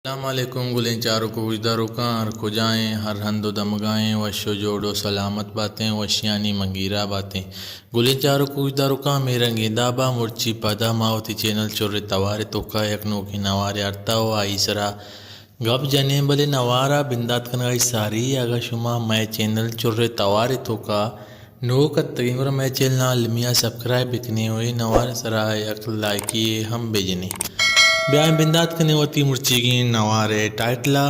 السلام علیکم گلیں چاروک و گوشداروکاں، ہر کجائیں، ہر ہند و دمگائیں، وش و جوڑ و سلامت باتیں، وشیانی منگیرا باتیں۔ گلیں چاروک و گوشداروکاں، مے رنگیں دابا مرچی پدا ما وتی چینل چر توار توکا یک نوکیں نوارے آرتا و آئی سرا گپ جنیں، بلے نوارا بندات کنگا ساری، اگا شما مئے چینل چر توار توکا نوک اتگیں گڑا مئے چینل ءَ المی ءَ سبسکرائب بکنیں و اے نوار ءِ سرا یک لائکے ہم بجنیں۔ بیائیں بندات کنیں وتی مرچیگیں نوار ءِ ٹائٹل ءَ۔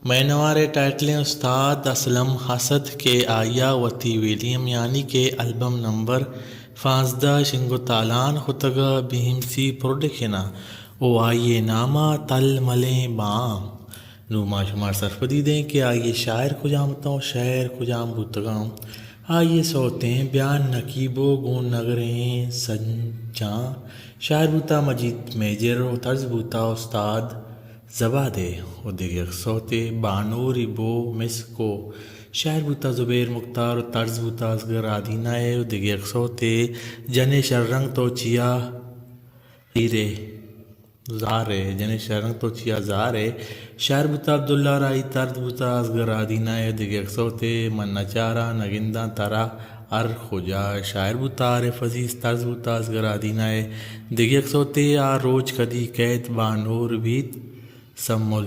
مئے نوار ءِ ٹائٹلیں استاد اسلم اسد کہ آئی ءَ وتی ویلیم یعنی کہ البم نمبر پانزدہ شنگ و تالان کتگ ءَ بی ایم سی پروڈکشن ءَ و آئی ءِ نام ءَ تل ملیں بام۔ نوں ما شمارا سرپدی دیں کہ آئی ءِ شاعر کجام اتاں و شعر کجام بوتگاں۔ آئی ءِ سوتیں بیان نقیب و گوں نگریں سجاں۔ شاعر بوتا مجید میجر و طرز بوتا استاد زبادے و دگہ یک سوتے بانوری بو مسک و شاعر بوتا زبیر مختار و طرز بوتا اصغر آدینہ ءِ و دگہ یک سوتے جنے شررنگ تو چیا پیرے۔ زار ءِ جنیں شررنگ تو چیا زار ءِ۔ شاعر بوتا عبداللہ راہی، طرز بوتا اصغر آدینہ ءِ۔ دگہ یک سوتے من نچاراں نگنداں ترا ہر کجا۔ شاعر بوتا عارف عزیز، طرز بوتا اصغر آدینہ ءِ۔ دگہ یک سوتے آ روچ کدی کئیت بانور بیت سمل۔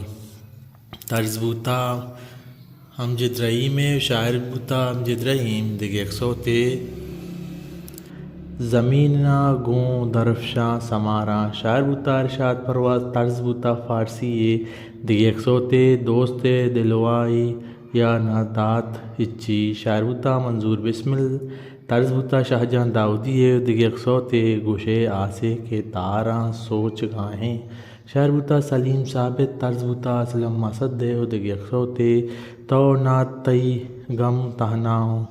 طرز بوتا امجد رحیم ءِ، شاعر بوتا امجد رحیم۔ دگہ یک سوتے زمین ءَ گوں درفشاں سماراں۔ شاعر بوتا ارشاد پرواز، طرز بوتا فارسی ءِ۔ دگہ یک سوتے دوست ءِ دلوائی یا نہ دات ہچی۔ شاعر بوتا منظور بسمل، طرز بوتا شاہ جان داؤدی ءِ۔ دگہ یک سوتے گوشے آسے کہ تاراں سوچ گاہیں۔ شاعر بوتا سلیم ثابت، طرز بوتا اسلم اسد ءِ و دگہ یک سوتے تو نہ تئی گم تہنا اوں۔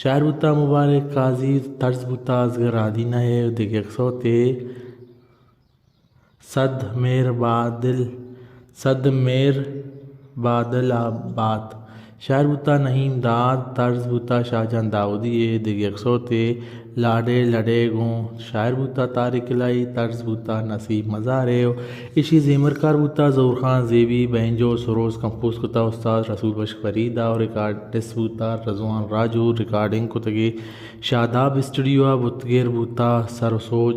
شاعر بوتا مبارک قاضی، طرز بوتا اصغر آدینہ ءِ و دگہ یک سوتے صد مہر بادل، صد مہر بادل آباد۔ شاعر بوتا نعیم داد، طرز بوتا شاہ جان داؤدی ءِ۔ دگہ یک سوتے لاڈے لڈے گوں۔ شاعر بوتا طارق الہی، طرز بوتا نصیب مزار ءِ و ایشی زیمرکار بوتا ظہور خان زیبی۔ بینجو سروز کمپوز کتا استاد رسول بخش فرید ءَ و ریکارڈسٹ بوتا رضوان راجو۔ ریکارڈنگ کتگی شاداب اسٹوڈیو ءَ۔ بتگر بوتا سر و سوج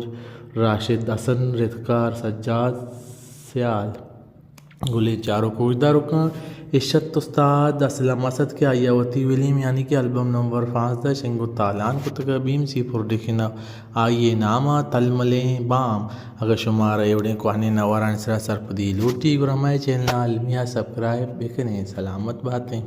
راشد حسن، ردکار سجاد سیال۔ گلیں چاروک و گوشداروکاں، اشت استاد اسلم اسد کہ آئی ءَ وتی ویلیم یعنی کہ البم نمبر پانزدہ شنگ و تالان کتگ ءَ بی ایم سی پروڈکشن ءَ، آئی ءِ نام ءَ تلملیں بام۔ اگاں شمارا اے وڑیں کوہنیں نوارانی سرا سرپدی لوٹی گڑا مئے چینل ءَ المی ءَ سبسکرائب بکنیں۔ سلامت باتیں۔